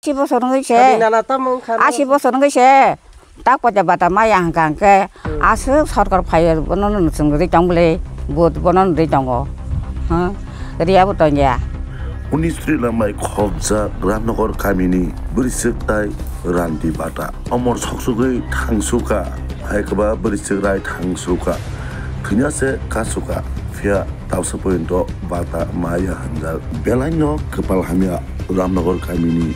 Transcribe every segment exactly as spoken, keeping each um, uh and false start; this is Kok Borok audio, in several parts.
Asi bosor wngwi se. Kami nana tamo wngkha na? Asi bosor wngwi se. Tak poita bata maya hwnkha hwnkhe, hmm, aswk sorkar phaiyo bono no chwng rwi tong bwle, vote bono no rwi tongo. Huh? Riyabo tongya. Unis Sri Lamai khobjak Ramnagar kamini bwrwiswk tai Randi Bata. Omor soksugwi thangsuka, hai kwba bwrwiswk rai thangsuka. Thwina se kasuka, phiya tausa pointo bata maya hwnjak. Belaino kwpal hamya Ramnagar kamini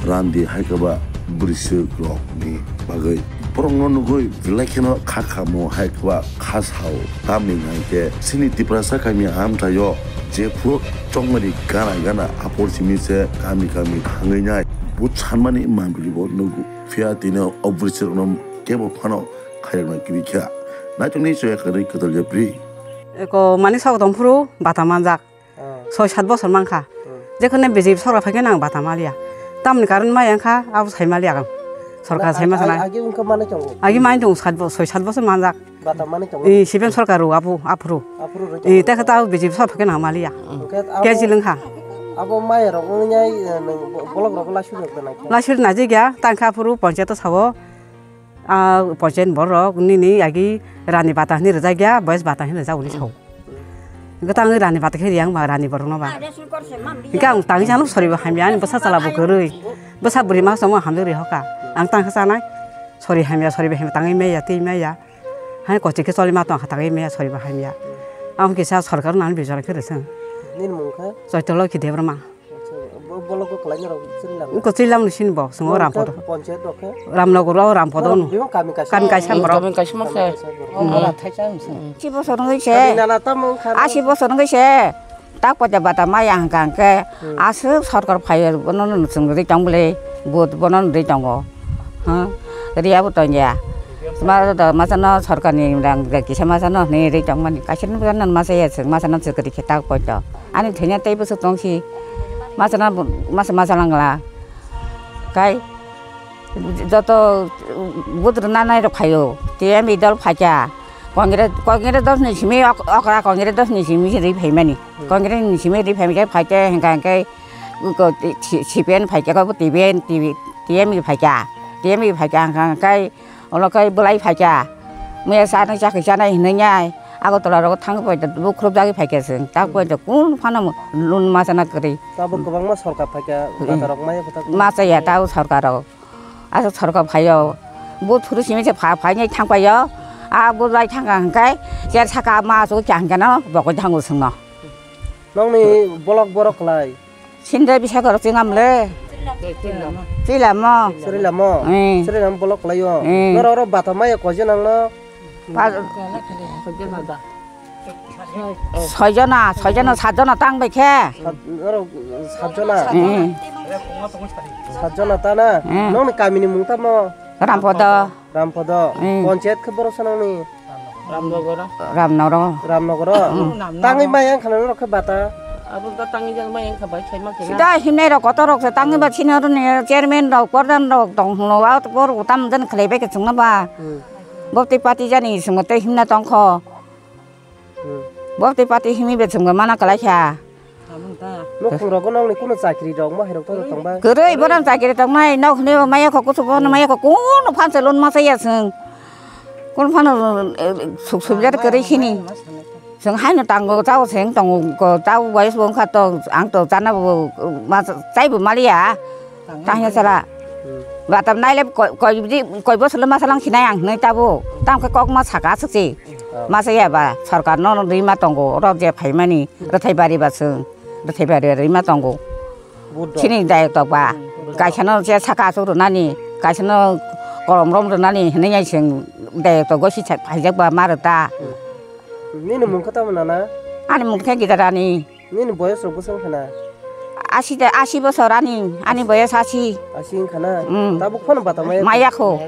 Randi hai kwba bwrwiswk rokni bagwi. Borokno nugwi belai kheno kha khamo hai kwba kha sao. Tamni hwnkhe chini Tiprasa kami amchaio jephuru chongmani gana gana apor simi se kami kami thangwi nai. But sanmani mangpili bo nugo. Phiya tini o bwrwiswk rokno kebo phano khairokna kiri kha. Naitokni choya kwrwi kwtal yapri. Eko mani sok tongphuru bata manjak. Ah. Soi sat bosor mankha. Hmm. Jekhone B J P sorkar phaikhe nang bata maliya. Tamni karon maya wngkha abo sai maliya ang. Sorkar na, sai ma ag-, sanai. Agi wngkha mani tongo. Agi mani tongo sat bo-, soi sat bosor manjak. Bata mani tongo. Eh, C P M sorkar rw apu, aphuru. Aphuru rw Eh, tongo. Tekha ta B J P sorkar phaikhe nang maliya. Hwnkhe abo, K G lwngkha. Abo maya rok wngnai, eh, nang bo-, bolok rok laisu rok nang. Laisu najigya, tangkha aphuru ponchayat o sawo. Ah, ponchayat borok nini agi rani bata hwnwi rwjakya, boyes bata hwnwi rwjak hwnwi sao. Hwnkhe tang rani bata khe riyang ba rani borokno ba. Hwnkhe ang tangwi sano sori bo hamya, ani bwsa chala bo kwrwi. Bwsa bwrwi ma chwngno hamjak rwi hoka. Ang tang khe chanai. Sori hamya, sori bo hamya tangwi maya, twi maya. Hai kochi khe choli ma tong kha tangwi maya, sori bo hamya. Ang kisa sorkar nang bijor khe rwsong. Nini mung khe? Chaitolokhi Debbarma. Acha, bo-, bolok bo kwlaina rok chwrwi lang. Kwchwi lang ni sini bo, swngo Bo Rampodo. Khe ponchayat rok khe? Ramnagar o Rampodo Borok no. Biyong kami kaisa. Kami kaisa Hmm, borok. Kami kaisa ma Kami khe. kaisa borok. Hmm. Ora thaisa wngsa. Asi bosor wngwi se. Kami nana tamo wngkha na? Asi bosor wngwi se. Tak poita bata maya hwnkha hwnkhe Hmm. aswk sorkar phaiyo bono no chwng rwi tong bwle, vote bono no rwi tongo. Huh? Riyabo tongya. Masa no sorkar ni rang kisa masa no hwnwi rwi tongmani. Kaisa no masa ya chwng masa no chwkri khe tak poito. Ani thwina tei bwswk tong si. Masa na, masa, masa langla. Kai joto but rwna nai rok phaio. T M I dol phaikha. Congress, Congress dos ni simi ok-, okra Congress dos ni simi ri phaimani. Hmm. Congress ni simi ri phaimani phaikhe hwnkha hwnkhe ko T-, C P M phaikha ko T P M, T V, T M I phaikha. T M I phaikha hwnkha hwnkhe Olo kai bwlai phaikha. Muya chanai chakhe chanai hinwi nai. Agartala rogo thang pai da bukhrop jagwi phaikha chwng. Tak pai da kun phano lun ma chana kwrwi. Tabo kwbangma sorkar phaikha, Hmm. bata rok maya kwtak. Ma chaya tabo sorkar rok. Aswk sorkar phaio. Bo thuru simi se pha-, phainai thang paio. A bo lai thang kha hwnkhe cher saka ma aswk kya hwnkhe no bokoi thango chwngno. Nokni bolok borok kwlai. Sindre bisa korok chinam le. Chilamo. Chilamo. Eh. Chilamo bolok kwlaio. Eh. Norok oro bata maya koijon nangno? Pa-, soijona, soijona, satjona tang bai khe. Sat-, norok satjona? Eh. Satjona ta na? Eh. Nokni kamini mung tamo? Rampodo. Rampodo. Hmm. Ponchayat khe borok sanani? Ramnogoro. Ramnogoro. Ramnogoro. Hmm. Tangwi maya wngkha na norok khe bata? Abo da tangwi jak maya wngkha bai, saima khe. Sida himnai rok kotor rok se tangwi ba sini oro ni chairman rok, pordhan rok tong hwno, a borok tam jan khlai bai khe chwngno ba. Hmm. Bo tei party jani swngo tei himna tong kho. Hmm. Bo tei party himwi bai chwngno mana kwlai kha. Nukhung rogo nokni kuno chakri rok ma hai rok tong tong bai? Kwrwi bono chakri tongnai, nok hwnwi bo maya kho, kuchuk bono maya kho, kuno phan se lon ma chaya chwng. Kuno phano, eh, suk subject kwrwi sini. Chwng haino tango, chao chwng tongo, chao boyes bo wngkha to, ang to chana bo, ma, chai bo maliya. Tangya sala. Hmm. Batam naile koi, koi bidi, koi bosolo masalang sinai ang hinui tabo. Tam khe kok ma saka aswk se. Oh. Ma saya ba, sorkar no rima tongo, oro je phaimani, rwthai bari ba chwng, rwthai bari rima tongo. Buddho. Chini dayok tok ba, Hmm, buddho. Kaisa no je saka aswk rwnani, kaisa no kolom rom rwnani hinui ai chwng dayok tok gosi phaijak ba ma rwta. Hmm. Nini mung khe tamo nana? Ani mung khe Gitarani. Nini boyes rok bwswk wngkha na? Asi de, asi bosor ani, ani boyes asi. Asi wngkha na? Mm. Tabuk phano bata maya kho? Maya kho.